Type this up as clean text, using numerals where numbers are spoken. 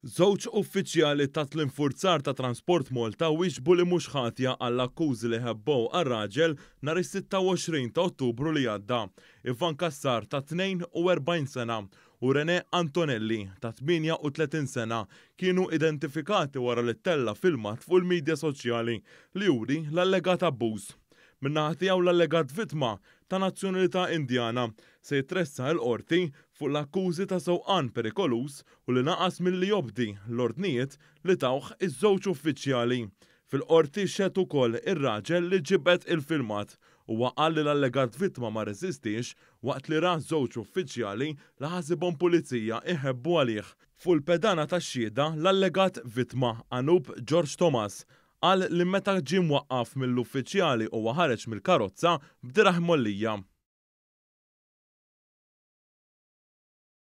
Żewġ uffiċjali tat l-infurzar ta' Transport Malta wieġbu li mhux ħatja għall-akkużi li ħebbew għar-raġel nhar is-26 ta' Ottubru li għadda. Ivan Cassar ta' 42 sena u Rene Antonelli ta' 38 sena kienu identifikati wara li ttella' filmat fuq il-midja soċjali li juri l-allegat abbuż. Min-naħa tiegħu l-allegat vittma ta' nazzjonalità Indjana se jitressaq il-Qorti fuq l-akkużi ta' sewqan perikoluż u li naqas milli jobdi l-ordnijiet li tawh iż-żewġ uffiċjali. Fil-Qorti xehed ukoll ir-raġel li ġibed il-filmat. Huwa qal li l-allegat vittma ma rreżistiex waqt li ra żewġ uffiċjali li ħasibhom pulizija jħebbu għalih. Fuq il-pedana tax-xhieda, l-allegat vittma, Anup George Thomas, qal li meta ġie mwaqqaf mill-uffiċjali huwa ħareġ mill-karozza b'dirgħajh mgħollija.